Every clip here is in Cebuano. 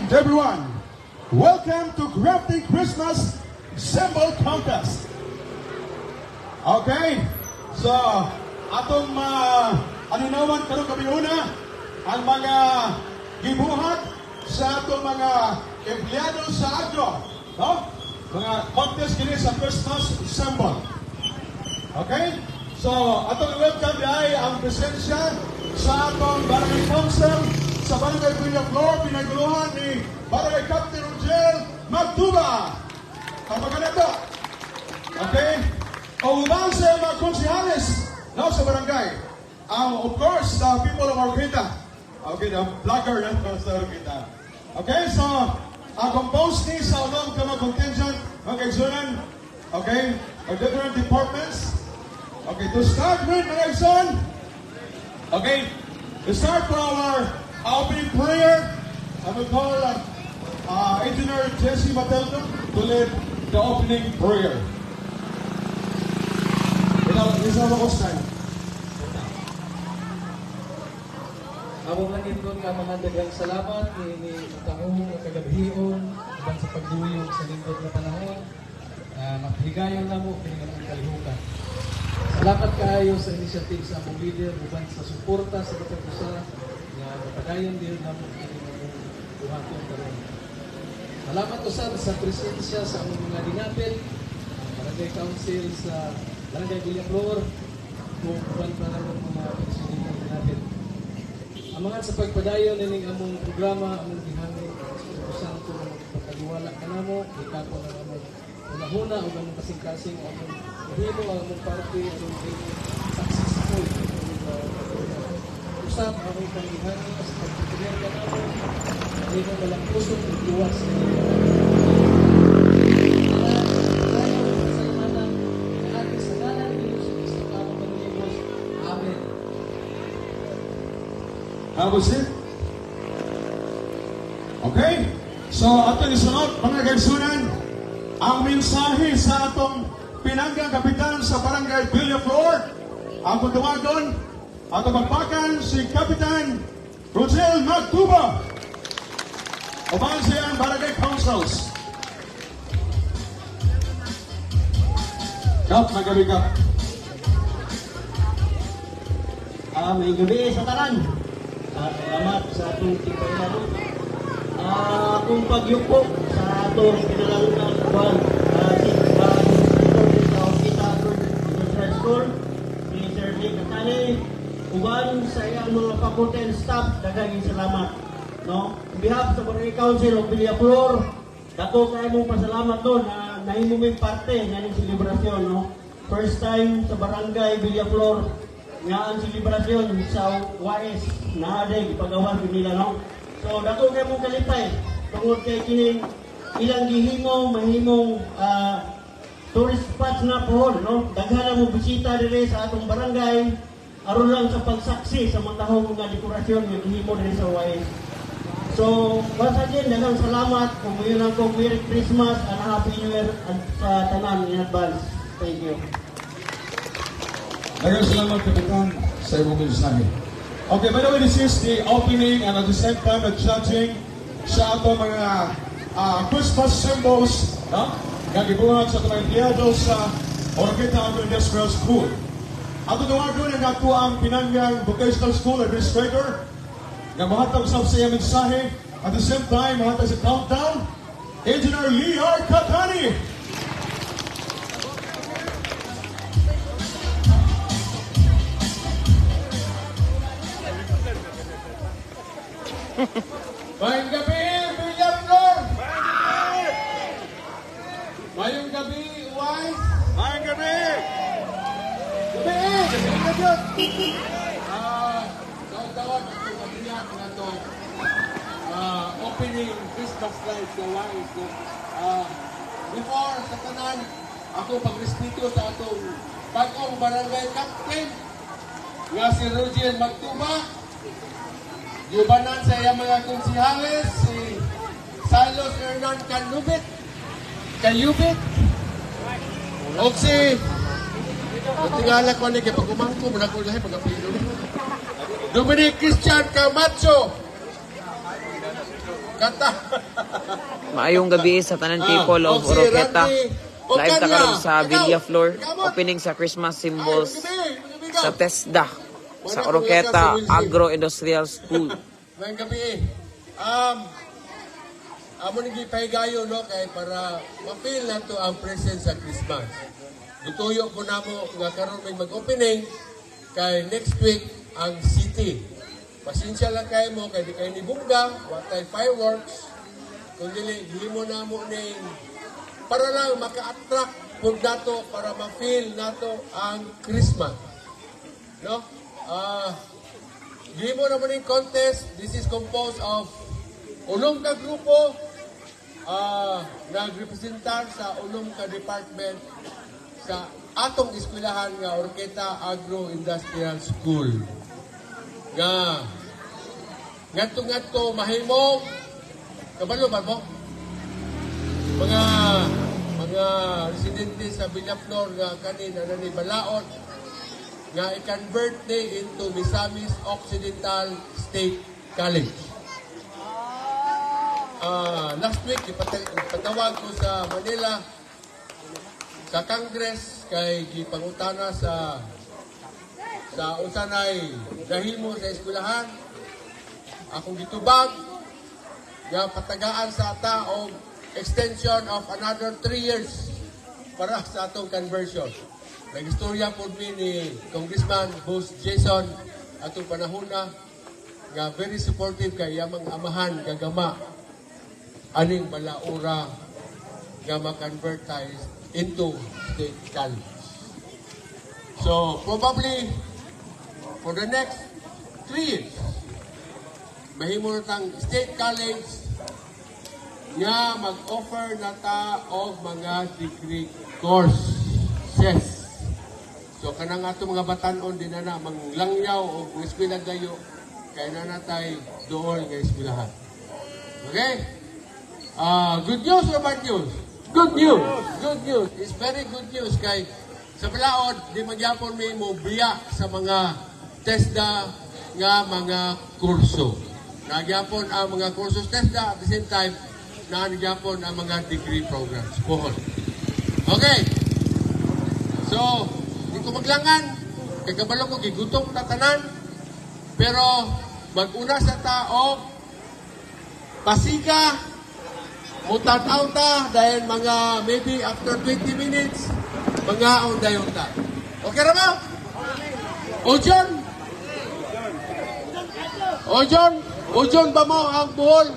Everyone. Welcome to Crafting Christmas Symbol Contest. Okay, so atong anunawan karong gabi una ang mga gibuhat sa atong mga empleyado sa agro, no? Mga contest kini sa Christmas symbol. Okay? So, atong welcome ay ang presensya sa atong Barangay Council sa Barangay Villaflor, pinaguluhan ni Barangay Captain Rogel Magtuba. Tapagan na to. Okay? O uban sa mga konsihales, no, sa barangay. Of course, the people of Oroquieta. Okay, the vlogger na sa Oroquieta. Okay, so, ang composed ni sa unong ka mga contingent, mga kaigsunan, okay, of different departments. Okay, to start with, mga kaigsoon, okay, to start for our opening prayer, I will call Engineer Jesse Mateldo to lead the opening prayer. Ikaw, isa mo ko style. Among langitnon nga mga, daghang salamat ni matahong nga kagabhion uban sa pagduyog sa nindot nga panahon. Maghigayon namo kini nga among kalihukan. Salamat kaayo sa initiative sa among leader uban sa suporta sa matag usa nga mapadayon din namo kini nga among buhaton karon. Salamat usab sa presensya sa among mga dinapit, ang Barangay Council sa Barangay Villaflor, kung uban pa namong mga pensionista dinapit. Amangan sa pagpadayon nining among programa, among gihangin ang Espiritu Santo nga magpakaliwala kanamo, gikapon ang among hunahuna ug among kasing-kasing among mahimo ang among parte aron mahimo successful ang usab among panggihangin sa pagprepare kanamo, mahimo malampuson ug luwas kini. Sa ngalan ni Hesus Kristo nga among Manlilibos. Amen. Have a seat. Okay? So, atong isunod, mga kaigsunan, ang mensahe sa atong pinanggang kapitan sa Barangay Villaflor, ang pagtawagon, atong pagpakan si Kapitan Rosel Magtuba. Uban siya ang Barangay Councils. Kap, magabi kap. May gabi sa tanan. Salamat sa atong tingkayaro. Akong pagyuko sa atong pinalanggang kuan, si sa Oroquieta Industrial School, si Sir Nick Atane, uban sa iyang mga faculty and staff, daghang salamat. No? On behalf sa Barangay Council of Villaflor, dako kay mong pasalamat do na nahimo mi parte nga ning selebrasyon, no? First time sa Barangay Villaflor nga ang selebrasyon sa YS na aday ipagawas nila, no? So dako kay mong kalipay tungod kay kining ilang gihimo mahimong tourist spots na pohon, no? Daghan ang mo bisita dire sa atong barangay aron lang sa pagsaksi sa matahong nga dekorasyon nga gihimo dire sa YS. So, once again, daghang salamat. Kung yun lang ko, Merry Christmas and Happy New Year sa tanan in advance. Thank you. Daghang salamat, Kapitan, sa imong mensahe. Okay, by the way, this is the opening and at the same time the judging sa atong mga Christmas symbols, no? Nga gibuhat sa atong mga empleyado sa Oroquieta Agro Industrial School. Ato tawagon ang ato ang Pinanggang Vocational School Administrator nga mohatag sa iyang mensahe, at the same time mohatag sa countdown, Engineer Lee R. Katani. Maayong gabi, Villaflor! Maayong gabi, Wise! Maayong gabi! Gabi! Gabi na Diyos! Tawag-tawag ang abiyak na to opening Christmas lights sa Wise. No? Before sa tanan, ako pagrespeto sa atong bagong barangay captain nga si Roger Magtuba. Yubanan sa iyang mga konsihales, si Silos Hernan Canubit, Kayubit, o si tingala ko ni kay pag-umangko, muna ko lahi pag-apilo. Dominic Christian Camacho. Kanta. Maayong gabi sa tanan people of Og si Oroqueta. Randy Live ta Ocaña. karon sa Ikaw, Villaflor, ikaw. Opening sa Christmas Ay, symbols gabi, gabi sa ka. TESDA sa Oroqueta Agro-Industrial School. Ngayong gabi eh. Amo ni gipahigayon, no, kay para ma-feel nato ang presence sa Christmas. Gituyo po namo nga karon may mag-opening kay next week ang city. Pasensya lang kayo mo kay di kayo ni bongga, wa tay fireworks. Kung dili gihimo namo ning para lang maka-attract pud nato para ma-feel nato ang Christmas. No? Gihimo na mo ning contest. This is composed of ulong ka grupo nagrepresentar sa ulong ka department sa atong eskwelahan nga Oroquieta Agro-Industrial School. Nga ngadto-ngadto mahimong kabalo ba mo? Mga residente sa Villaflor nga kani na nani balaod nga i-convert ni into Misamis Occidental State College. Last week, ipatawag ko sa Manila sa Congress kay gipangutana sa unsa nay nahimo sa eskwelahan. Akong gitubag nga patagaan sa ata og extension of another 3 years para sa atong conversion. Nag-istorya po mi ni Congressman Bose Jason atong panahon na nga very supportive kay yamang amahan gagama aning balaura nga ma-convert tayo into state college. So, probably for the next 3 years, mahimo na tang state college nga mag-offer na ta og mga degree courses. So kanang ato mga batanon di na na manglangyaw og eskwela dayo kay na natay dool nga eskwelahan. Okay? Good news or bad news? Good news. Good news. It's very good news kay sa balaod di magyapon mi mo biya sa mga TESDA nga mga kurso. Nagyapon ang mga kurso sa TESDA, at the same time nagyapon ang mga degree programs. Pohon. Okay. So, di ko maglangan. Kay kabalo ko gigutom ta tanan. Pero mag-una sa tao pasika mutanaw ta dahil mga maybe after 20 minutes mga dayon ta. Okay ra ba? Ojon? Ojon? Ojon ba mo ang buhol?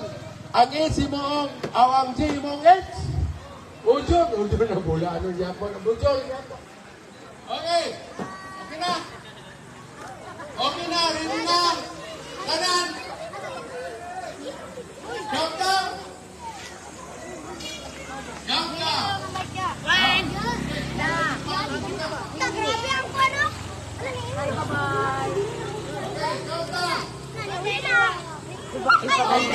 Ang S mo ang aw ang J mo ang H? Ojon, ojon na bola ano niya po? Ojon. Okay. Okay na. Okay na, ready na. Tanan. Countdown. Countdown. One, Grabe ang pano. Bye-bye. Okay, countdown. Ay,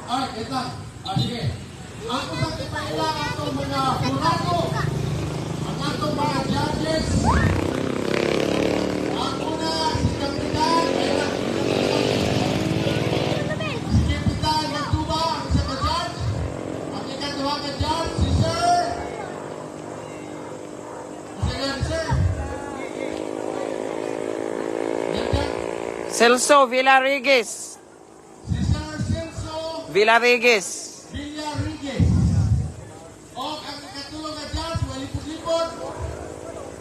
Ay, ito. Ah, sige. Ang usang ipaila atong mga hurado, ang atong mga judges. Ang una, si Kapitan, ayun, si Kapitan Magtuba, ang isa ka judge. Ang ikaduha ka judge, si Sir. Isa nga, Sir. Yan, yan. Celso Villarigues. Si Sir Celso Villarigues. Villarigues. O ang ikatulo nga judge, walipod-lipod,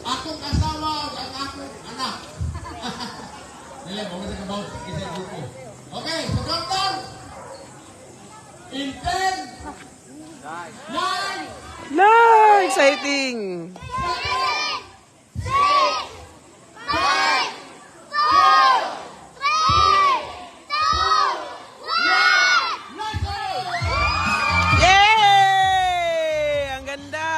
akong asawa o ang akong anak. Dili, mo sa kabaw isa grupo. Okay, so countdown. In 10, 9, No, exciting. 6, 5, 4, 3, 2, 1. Yay! Ang ganda.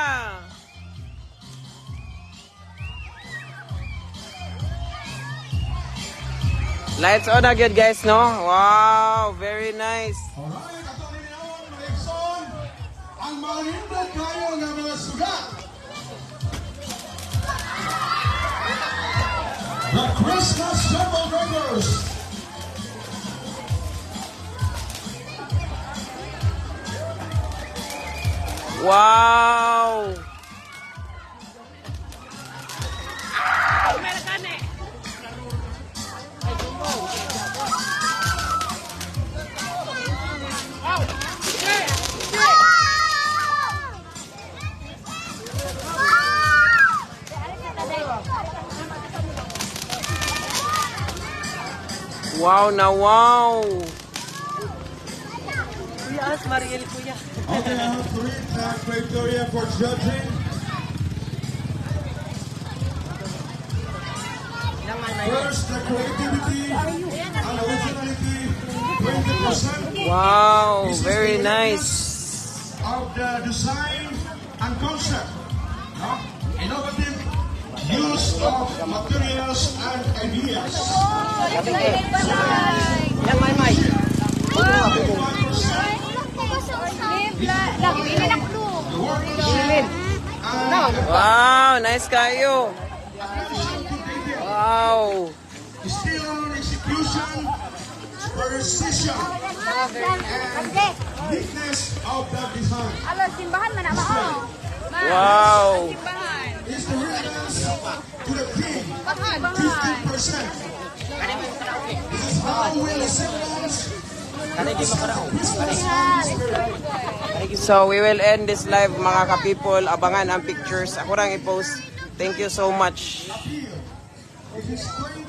Lights on agad, guys, no? Wow, very nice. Alright, ato ni mga igsoon, ang malindot kayo nga mga suga. The Christmas Symbol Breakers. Wow! Wow na wow! Okay, I have to read the criteria for judging. First, the creativity and originality, 20%. Wow, very nice. Of the design and concept. No? Innovative use of materials and ideas. 21%. The workmanship and Wow, nice kayo. Attention to detail. Skill in execution, precision, and neatness of the design. Alo, simbahan man na mao. Simbahan. Is the relevance to the theme, 15%. This is how we resemblance Christmas spirit. So we will end this live, mga ka-people. Abangan ang pictures. Ako rang i-post. Thank you so much. Appeal. It is 20